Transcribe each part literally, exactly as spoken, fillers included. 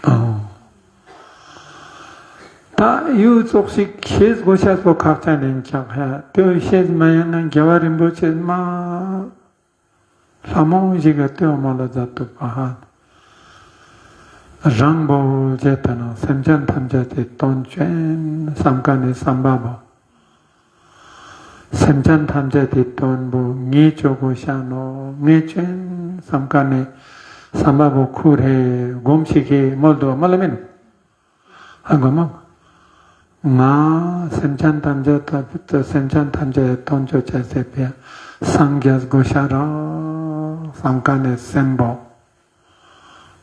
ཨོ། ད་ཡུལ་ཙོགས་ཤིག་ཤེས་དགོས་ཤེས་པོ་ཁག་ཅན་ཡིན་ཀྱག་ཧ། དེ་ཤེས་མ་ཡིན་ན་རྒྱལ་བ་རིན་པོ་ཆེ་མ་ལྷ་མོ་ཞིག་ག་དེ་མོལ་ལ་མཛད་འདུག་པ་ཧ། རང་བོ་རྗེ་དེ་ན་སེམས་ཅན་ཐམས་ཅད་དེ་དོན་ཅན་བསམ་མཁན་ནི་བསམ་པ་བོ། སེམས་ཅན་ཐམས་ཅད་དེ་དོན་བོ་ངས་ཅོ་དགོས་ཤ་ནོག་ངས་ཅོ་ཨིན་བསམ་མཁན་ནི་བསམ་པ་བོ་ཁུར་ཧེ་སྒོམ་ཞིག་ཧེ་མོལ་འདུག་མོལ་ལ་མིན། ཧ་གོ་མ། ང་སེམས་ཅན་ཐམས་ཅད་ད་སེམས་ཅན་ཐམས་ཅད་དོན་ཅོ་ཅེས་སི་ཕིའ་སངས་རྒྱས་དགོས་ཤ་རག་བསམ་མཁན་ནི་སེམས་པོ།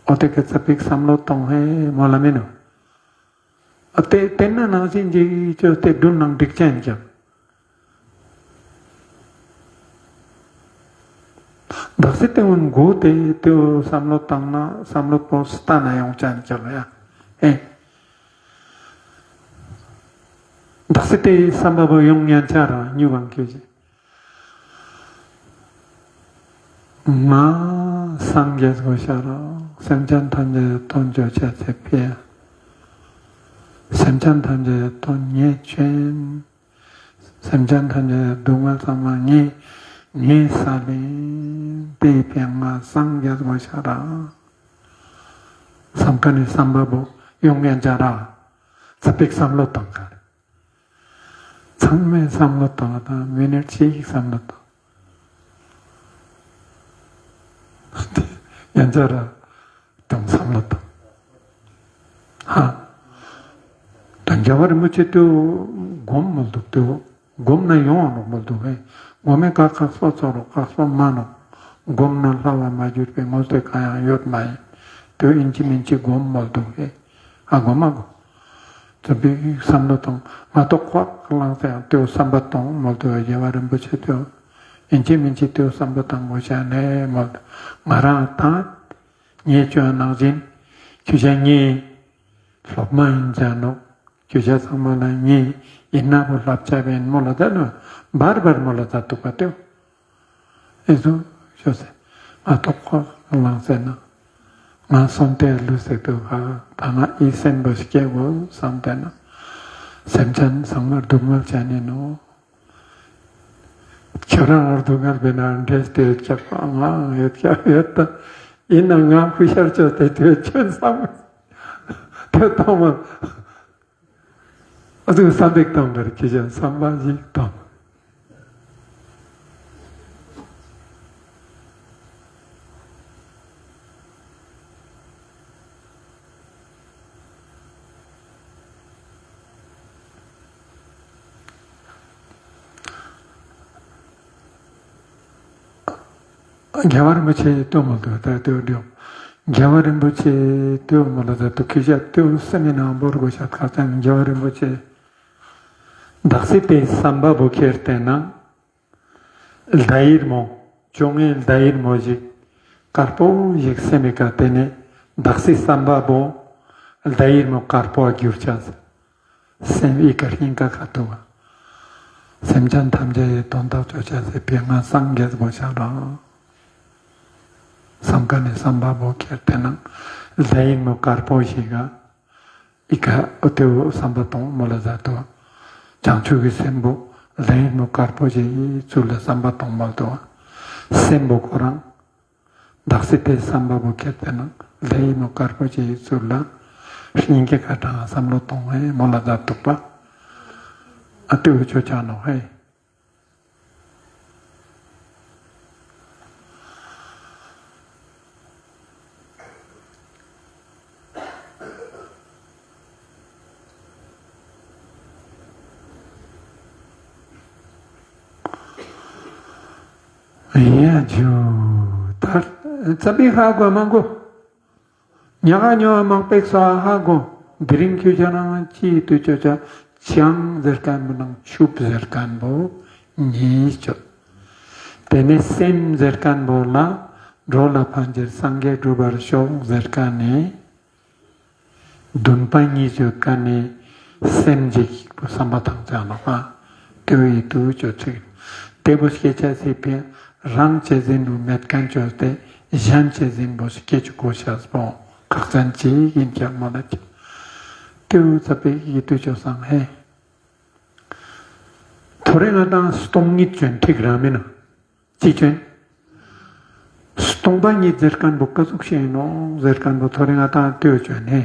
འོ་དེ་ཀ་ཙ་པིག་བསམ་བློ་གཏོང་ཧེ་མོལ་ལ་མིན་ནོག་ཨ་དེ་དེ་ན་ནང་བཞིན་གྱི་ཅོས་ཏེ་བསྒྲུབས་ན་འགྲིག་ཅན་ཀྱང་། དག་ས་དེ་འོན་གོ་དེ་དེའོ་བསམ་བློ་བཏང་ན་བསམ་བློ་པོ་སྟན་ན་ཡོང་ཅན་ཀྱང་ཡ། ཨེ། དག་ས་དེ་བསམ་པ་པོ་ཡོང་ཉན་ཆ་ར་ཉུ་བང་ཁྱོད་ཀྱི། ང་སངས་རྒྱས་དགོས་ཤ་རག་སེམས་ཅན་ཐམས་ཅད་དོན་ཅོ་ཅེས་སི་ཕིའ། སེམས་ཅན་ཐམས་ཅད་དོན་ངས་ཅོ་ཨིན། སེམས་ཅན་ཐམས་ཅད་སྡུག་བསྔལ་ཚང་མ་ངས་ངས་སལ་ཨིན། དེའི་ཕིའ་ང་སངས་རྒྱས་དགོས་ཤ་རག་བསམ་མཁན་ནི་བསམ་པ་པོ་ཡོང་ཉན་ཆ་ར། ཙ་པིག་བསམ་བློ་བཏང་ག་རེ། ཚང་མས་བསམ་བློ་བཏང་ད་མི་ནིཊ་གཅིག་བསམ་བློ་བཏང་། ཡང་ཅ་ར་དང་བསམ་བློ་བཏང་། ཧ། ད་རྒྱལ་བ་རིན་པོ་ཆེ་དུ་སྒོམ་མོལ་འདུག་དུ། སྒོམ་ན་ཡོང་ནོག་མོལ་འདུག་ཧེ། སྒོམ་མེ་ཀ་ཁག་སོ་ཚོར་རོ་ཁག་སོ་མ་ནོག་སྒོམ་ན་ལྷ་བ་མ་གྱུར་པའི་མངོན་ཤེས་གང་ཡང་ཡོད་མ་ཡིན། དུ་ཨིན་ཅི་མིན་ཅི་སྒོམ་མོལ་འདུག་ཧེ། ཧ་གོ་མ་གོ། ཙ་པིག་བསམ་བློ་བཏང་། ང་ཏོག་ཁོག་ལངས་ཏེ་ཡང་དེའོ་བསམ་པ་བཏང་མོལ་དུ་རྒྱལ་བ་རིན་པོ་ཆེ་དེའོ། ཨིན་ཅི་མིན་ཅི་དེའོ་བསམ་པ་བཏང་དགོས་ཤ་ནེ་མོལ་དུ། ང་རང་ད་ངས་ཅོ་ནང་བཞིན་ཁྱོད་ཅག་ངའི་སློབ་མ་ཡིན་ཅ་ནོག་ཁྱོད་ཅག་ཚང་མ་ལ་ངས་ཡིན་ན་བོ་ལབ་ཅ་བེན་མོལ་ལ་ད་ནོ་བར་བར་མོལ་ལ་ད་འདུག་པ་དེའོ། ཨེ་ཟུ་ཞོ་སེ། ང་ཏོག་ཁོག་ལངས་སེ་ན། ང་སོན་ཏེ་ལུས་སེ་འདུག་ག་ད་ང་ཨི་སེམས་པོ་སྐྱེ་དགོས་བསམ་སྟེ་ན། སེམས་ཅན་ཚང་མར་སྡུག་བསྔལ་ཅན་ཨིན་ནོག་ཁྱོད་རང་སྡུག་བསྔལ་བེ་ན་འདྲེས་ཏེ་ཡོད་ཀྱག་པ་ང་ཡོད་ཀྱག་ཡོད་ད། ཨིན་ན་ང་ཧུ་ཤར་ཅོས་ཏེ་དེ་ཁྱོད་བསམ། དེ་ཐོག་མ། ཨ་ཙི་བསམ་པའི་སྟོང་པར་ཁྱེད་ཅག་བསམ་པ་ཞིག་སྟོང་། རྒྱལ་བ་རིན་པོ་ཆེ་ལྟོས་མོལ་དུ་ད་ལྟོས་འགྲོ། རྒྱལ་བ་རིན་པོ་ཆེ་ལྟོས་མོལ་ལ་ད་ལྟོས་ཁྱེད་ཅག་ལྟོས་སེམས་ནང་བོར་དགོས་ཤ་ཁག་ཅན། རྒྱལ་བ་རིན་པོ་ཆེ་དག་སེ་དེ་བསམ་པ་བོ་ཁྱེར་ཏེ་ན། ལྡ་ཡིར་མོ་ཅོ་ངེ་ལྡ་ཡིར་མོ་ཞིག་དཀར་པོ་ཞིག་སེམས་མི་ཀ་ཏེ་ནེ་དག་སེ་བསམ་པ་བོ་ལྡ་ཡིར་མོ་དཀར་པོ་གྱུར་ཅས། སེམས་ཨི་ཀ་སྙིང་ཀ་ཁ་ཐུག་པ། སེམས་ཅན་ཐམས་ཅད་ཡི་དོན་དག་ཅོ་ཅས་སི་ཕིའ་ང་སངས་རྒྱས་དགོས་ཤ་རག་བསམ་མཁན་ནི་བསམ་པ་བོ་ཁྱེར་ཏེ་ན་ལྡ་ཡིར་མོ་དཀར་པོ་ཞིག་ག་ཨི་ཀ་འོ་དེའོ་བསམ་པ་བཏང་མོལ་ལ་མཛད་དོ། བྱང་ཆུབ་ཀྱི་སེམས་པོ་ལྡ་ཡིར་མོ་དཀར་པོ་ཞིག་གི་ཚུལ་ལ་བསམ་པ་བཏང་མོལ་དོ། སེམས་པོ་ཁོ་རང་དག་སེ་དེ་བསམ་པ་བོ་ཁྱེར་ཏེ་ན་ལྡ་ཡིར་མོ་དཀར་པོ་ཞིག་གི་ཚུལ་ལ་སྙིང་གི་ཁ་དྲང་བསམ་བློ་གཏོང་ངེ་མོལ་ལ་མཛད་འདུག་པ། ཨ་དེའོ་ཅོ་ཅ་ནོག་ཧེ། ཡ་ཇུ། ད་ཙ་པིག་ཧ་གོ་མ་གོ། ཉག་ག་ཉོ་མང་པེག་སོ་ཧ་གོ། དེ་རིང་ཁྱོད་ཅག་རང་ཅི་དུ་ཅོ་ཅ། བྱང་ཟེར་མཁན་བོ་ནང་ཆུབ་ཟེར་མཁན་བོ་ཉིས་ཅོ། ཏེ་ནེ་སེམས་ཟེར་མཁན་བོ་ལ་འགྲོ་ལ་ཕན་ཕྱིར་སངས་རྒྱས་འགྲུབ་པར་ཤོག་ཟེར་མཁན་ནི། དུན་པ་ཉིས་ཅོ་མཁན་ནི་སེམས་ཅིག་བསམ་པ་ཐང་ཅ་ནོག་པ། ཏེ་བོ་ཡི་དུ་ཅོ་ཅིག་ཏེ་བོ་སྐྱེ་ཅ་སི་ཕིའ་རང་ཅེས་ཨིན་བོ་མེད་མཁན་ཅོས་ཏེ་གཞན་ཅེས་ཨིན་བོ་སྐྱེ་ཅུག་གོ་ཤ་སྤོང་ ཁག་ཅན་ཅིག་ཡིན་ཀྱག་མ་ལ་ཀྱག། ཏེའུ་ཙ་པིག་ཡིད་དུ་ཅོ་སང་ཧེ། ཐོ་རེ་ང་དང་སྟོང་ཉིད་ཅོན་ཐིག་ར་མེན་ན། ཅི་ཅོན། སྟོང་པ་ཉིད་ཟེར་ཁན་བོ་ཀ་ཟུག་ཤིག་ཨིན་ནོག་ཟེར་ཁན་བོ་ཐོ་རེ་ང་དང་ཏེའུ་ཅོན་ཧེ།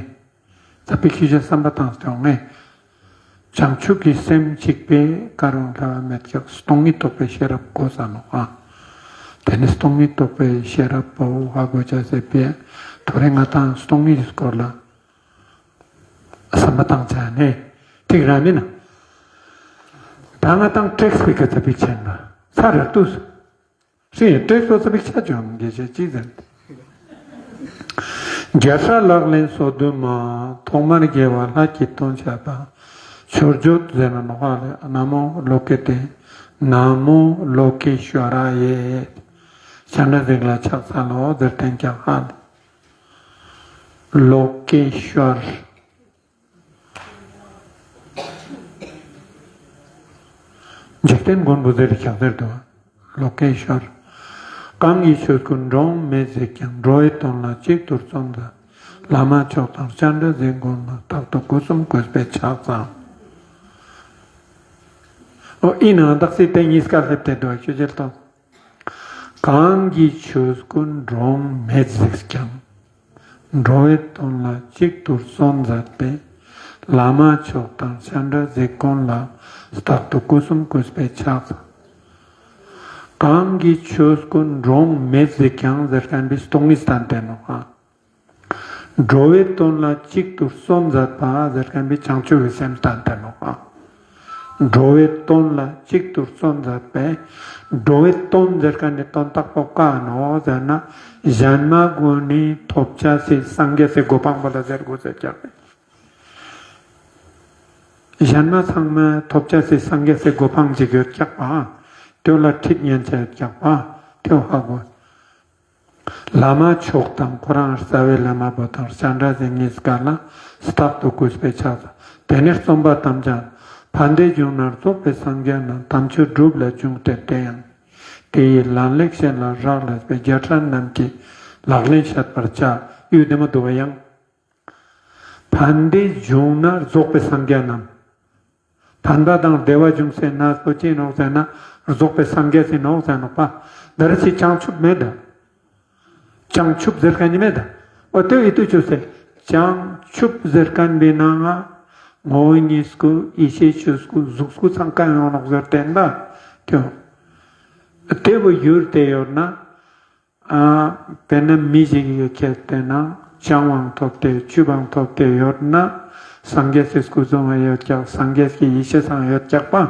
ཙ་པིག་ཁྱེ་ཞ་སམ་པ་ཏང་སྟེ་ཡོང་ངེ། བྱང་ཆུབ་ཀྱི་སེམས་གཅིག་པོས་ཀ་རུང་ལྷ་བ་མེད་ཀྱག། སྟོང་ཉིད་རྟོགས་པའི་ཤེས་རབ་དགོས་ས་ནོག་ཨ། ཏེ་ནེ་སྟོང་ཉིད་རྟོགས་པའི་ཤེས་རབ་པོ་ཧ་གོ་ཅེས་སི་ཕིའ་ཐོ་རེ་ང་དང་སྟོང་ཉིད་སྐོར་ལ་སམ་པ་ཏང་ཅེས་ནེ་ཐིག་ར་མེན་ན། ད་ང་དང་ཀྲེགས་པོའི་ཀ་ཙ་པིག་ཆེན་པ་ཚར་ར་ཏུས། ཧྲི་ཏེ་སོ་སོ་བི་ཆ་ཅོ་ཨམ་དགེ་བཤེས་ཅི་ཟེར་ཏེ། རྒྱལ་སྲས་ལག་ལེན་སོ་བདུན་མ། ཐོག་མར་དགེ་བ་ལྷ་གཅིག་སྟོན་བྱེད་པ། མཆོད་བརྗོད་ཟེར་ན་ནོག་ཧ་ལེ། ན་མོ་ལོ་ཀེ་ཏེ། ན་མོ་ལོ་ཀེ་ཤྭ་ར་ཡེ། སྤྱན་རས་གཟིགས་ལ་ཕྱག་འཚལ་ལོ་ཟེར་ཏེན་ཀྱག་ཧ་ལེ། ལོ་ཀེ་ཤྭ་ར། འཇིག་རྟེན་མགོན་པོ་ཟེར་ཏེ་ཀྱག་ཟེར་དུག། ལོ་ཀེ་ཤྭ་ར། གང་གི་ཆོས་ཀུན་འགྲོ་འོང་མེད་གཟིགས་ཀྱང་། འགྲོ་བའི་དོན་ལ་གཅིག་ཏུ་བརྩོན་མཛད། བླ་མ་མཆོག་དང་སྤྱན་རས་གཟིགས་མགོན་ལ། རྟག་ཏུ་སྐུ་གསུམ་གུས་པས་ཕྱག་འཚལ། འོ་ཨིན་ན་དག་སེ་ཏེ་ཉིས་ཀ་ལེབས་ཏེ་དུག་ཁྱོ་ཅི་ལྟོས། གང་གི་ཆོས་ཀུན་འགྲོ་འོང་མེད་གཟིགས་ཀྱང་། འགྲོ་བའི་དོན་ལ་གཅིག་ཏུ་བརྩོན་མཛད་པའི། བླ་མ་མཆོག་དང་སྤྱན་རས་གཟིགས་མགོན་ལ། རྟག་ཏུ་སྐུ་གསུམ་གུས་པས་ཕྱག་འཚལ། གང་གི་ཆོས་ཀུན་འགྲོ་འོང་མེད་གཟིགས་ཀྱང་ཟེར་ཁན་བོའི་སྟོང་ཉིད་སྟན་ཏེ་ནོག་ཨ། འགྲོ་བའི་དོན་ལ་གཅིག་ཏུ་བརྩོན་མཛད་པ་ཟེར་ཁན་བོའི་བྱང་ཆུབ་ཀྱི་སེམས་སྟན་ཏེ་ནོག་ཨ། འགྲོ་བའི་དོན་ལ་གཅིག་ཏུ་བརྩོན་མཛད་པའི། འགྲོ་བའི་དོན་ཟེར་ཁན་ནི་དོན་དག་པོ་ཀ་ནོག་ཟེར་ན། གཞན་མ་གུན་ནི་ཐོབ་ཅེས་སི་སངས་རྒྱས་སི་གོ་འཕང་པོ་ལ་ཟེར་དགོས་ཟེར་ཀྱག། གཞན་མ་ཚང་མ་ཐོབ་ཅེས་སི་སངས་རྒྱས་སི་གོ་འཕང་ཅིག་ཡོད་ཀྱག་པ། ཏེ་བོ་ལ་ཁྲིད་ཉན་ཅེས་ཡོད་ཀྱག་པ། ཏེ་བོ་ཧ་གོ། བླ་མ་མཆོག་དང་ཁོ་རང་རྩ་བའི་བླ་མ་བོ་དང་སྤྱན་རས་གཟིགས་ཉིས་ཀ་ལ་རྟག་ཏུ་གུས་པས་ཕྱག་འཚལ། ཏེ་ནེ་རྩོམ་པ་ཐམས་ཅད་ཕན་བདེའི་འབྱུང་གནས་རྫོགས་པའི་སངས་རྒྱས་རྣམས། དམ་ཆོས་སྒྲུབ་ལ་འཇུག་སྟེ་དེ་ཡང་དེ། དེ་ཡི་ལམ་ལེགས་བྱས་ལ་རག་ལས་པའི། རྒྱལ་སྲས་རྣམས་ཀྱི་ལག་ལེན་བཤད་པར་བྱ། ཡུལ་དེ་མ་དུ་བ་ཡང་། ཕན་བདེའི་འབྱུང་གནས་རྫོགས་པའི་སངས་རྒྱས་རྣམས། ཕན་པ་དང་བདེ་བ་འབྱུང་སའི་གནས་པོ་ཅི་ནོག་ཟེར་ན་རྫོགས་པའི་སངས་རྒྱས་སི་ནོག་ཟེར་ནོག་པ། འདི་རུ་ཅི་བྱང་ཆུབ་མེད་ད། བྱང་ཆུབ་ཟེར་ཁན་ནི་མེད་ད། འོ་ཏེ་ཡིད་དུ་ཅོས་སེ། བྱང་ཆུབ་ཟེར་ཁན་བོའི་ནང་ང་ངོ་བོ་ཉིད་སྐུ་ཡེ་ཤེས་ཆོས་སྐུ་གཟུགས་སྐུ་ཚང་ཀ་ཡོང་ནོག་ཟེར་ཏེ་ཡིན་པ། ཏེ་བོ་ཡུལ་ཏེ་ཡོད་ན། ཨ་དཔེར་ན་མི་ཞིག་གི་ཁྱེར་ཏེ་ན་ཆང་བའང་ཐོབ་སྟེ་ཆུ་བའང་ཐོབ་སྟེ་ཡོད་ན་སངས་རྒྱས་སི་སྐུ་གཟུགས་ཡོད་ཀྱག། སངས་རྒྱས་ཀྱི་ཡེ་ཤེས་སང་ཡོད་ཀྱག་པ།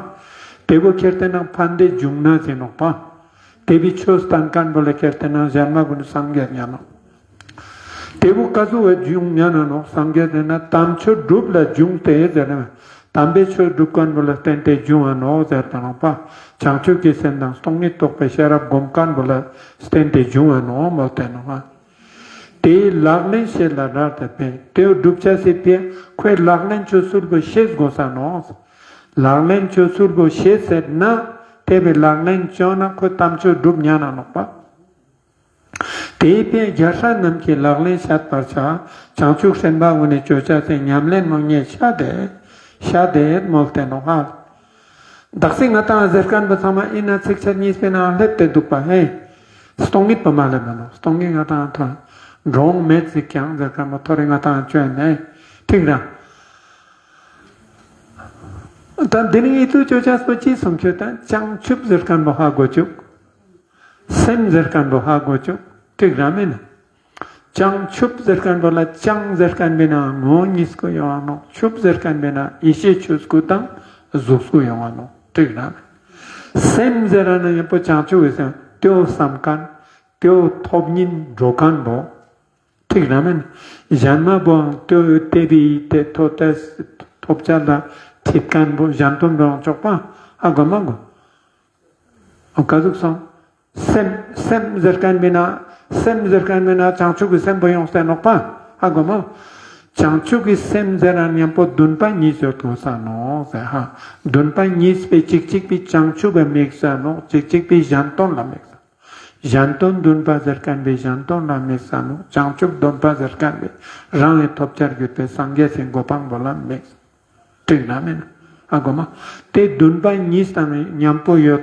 ཏེ་བོ་ཁྱེར་ཏེ་ན་ཕན་བདེའི་འབྱུང་གནས་ཡིན་ནོག་པ། ཏེ་བོའི་ཆོས་སྟན་ཁན་བོ་ལ་ཁྱེར་ཏེ་ན་གཞན་མ་གུན་སངས་རྒྱས་ཉན་ནོག། ཏེ་བོ་ཀ་ཟུག་བའི་འབྱུང་ཉན་ན་ནོག་སངས་རྒྱས་ཟེར་ན་དམ་ཆོས་སྒྲུབ་ལ་འཇུག་སྟེ་ཟེར་ན། དམ་པའི་ཆོས་སྒྲུབ་ཁན་བོ་ལ་བརྟེན་ཏེ་འབྱུང་བ་ནོག་ཟེར་ཏེ་ནོག་པ། བྱང་ཆུབ་ཀྱི་སེམས་དང་སྟོང་ཉིད་རྟོགས་པའི་ཤེས་རབ་སྒོམ་ཁན་བོ་ལ་བརྟེན་ཏེ་འབྱུང་བ་ནོག་མོལ་ཏེ་ནོག་པ། དེའི་ལག་ལེན་བྱེད་ལ་རག་ལས་པའི། ཏེ་བོ་སྒྲུབ་ཅེས་སི་ཕིའ་ཁོའི་ལག་ལེན་ཅོ་ཚུལ་བོ་ཤེས་དགོས་ས་ནོག། ལག་ལེན་ཅོ་ཚུལ་བོ་ཤེས་ཟེར་ན་ཏེ་བོའི་ལག་ལེན་ཅོ་ན་ཁོ་དམ་ཆོས་སྒྲུབ་ཉན་ན་ནོག་པ། དེའི་ཕིའ་རྒྱལ་སྲས་རྣམས་ཀྱི་ལག་ལེན་བཤད་པར་བྱ། བྱང་ཆུབ་སེམས་དཔའ་གུན་ནི་ཅོ་ཅེས་སི་ཉམས་ལེན་མོ་ངས་བཤད་དེ། བཤད་དེ་མོལ་ཏེ་ནོག་ཧ། དག་སེ་ང་དང་ཟེར་ཁན་བོ་ཚང་མ་ཨིན་ན་ཚིགས་བཅད་གཉིས་པའི་ནང་ལེབས་ཏེ་དུག་པ་ཧེ། སྟོང་ཉིད་པོ་མ་ལེབས་ན་ནོག། སྟོང་ཉིད་ང་དང་ཐོན། འགྲོ་འོང་མེད་གཟིགས་ཀྱང་ཟེར་ཁན་བོ་ཐོ་རེ་ང་དང་ཅོས་ནེ། ཐིག་རང་། ད་འདི་ནི་ཡིད་དུ་ཅོ་ཅེས་པོ་ཅི་སོང་ཁྱོད་ད་བྱང་ཆུབ་ཟེར་ཁན་བོ་ཧ་གོ་ཅུག། སེམས་ཟེར་ཁན་བོ་ཧ་གོ་ཅུག། ཐིག་རང་མེན་ན། བྱང་ཆུབ་ཟེར་ཁན་བོ་ལ་བྱང་ཟེར་ཁན་བོའི་ནང་ངོ་བོ་ཉིད་སྐུ་ཡོང་ང་ནོག། ཆུབ་ཟེར་ཁན་བོའི་ནང་ཡེ་ཤེས་ཆོས་སྐུ་དང་གཟུགས་སྐུ་ཡོང་ང་ནོག། ཐིག་རང་མེན་ན། སེམས་ཟེར་ར་ན་ཡང་པོ་བྱང་ཆུབ་ཀྱི་སེམས་ཏེ་བོ་སམ་ཁན་ཏེ་བོ་ཐོབ་ཉིན་འགྲོ་ཁན་བོ། ཐིག་རང་མེན་ན། གཞན་མ་བོའང་ཏེ་བོ་ཏེ་བི་ཏེ་ཐོབ་ཏེ་ཐོབ་ཅེས་ལ་ཁྲིད་ཁན་བོ་གཞན་དོན་བོའང་ཆོག་པ་ཧ་གོ་མ་གོ། འོ་ཀ་ཟུག་སོང་། སེམས་སེམས་ཟེར་ཁན་བོའི་ནང་སེམས་ཟེར་ཁན་བོའི་ནང་བྱང་ཆུབ་ཀྱི་སེམས་པོ་ཡོང་སྟེ་ནོག་པ་ཧ་གོ་མ། བྱང་ཆུབ་ཀྱི་སེམས་ཟེར་ན་ཉམ་པོ་འདུན་པ་གཉིས་ཡོད་དགོས་ས་ནོག་ཟེར་ཧ། འདུན་པ་གཉིས་པོའི་གཅིག་གཅིག་པོའི་བྱང་ཆུབ་ལ་དམིགས་ས་ནོག། གཅིག་གཅིག་པོའི་གཞན་དོན་ལ་དམིགས་ས། གཞན་དོན་སྡོམ་པ་ཟེར་ཁན་པོའི་གཞན་དོན་ལ་དམིགས་ས་ནོག། བྱང་ཆུབ་སྡོམ་པ་ཟེར་ཁན་པོའི་རང་གི་ཐོབ་བྱར་གྱུར་པའི་སངས་རྒྱས་སི་གོ་འཕང་པོ་ལ་དམིགས། འགྲིག་ན་མེན་ན། ཨ་གོ་མ། ཏེ་སྡོམ་པ་གཉིས་དང་ཉམ་པོ་ཡོད།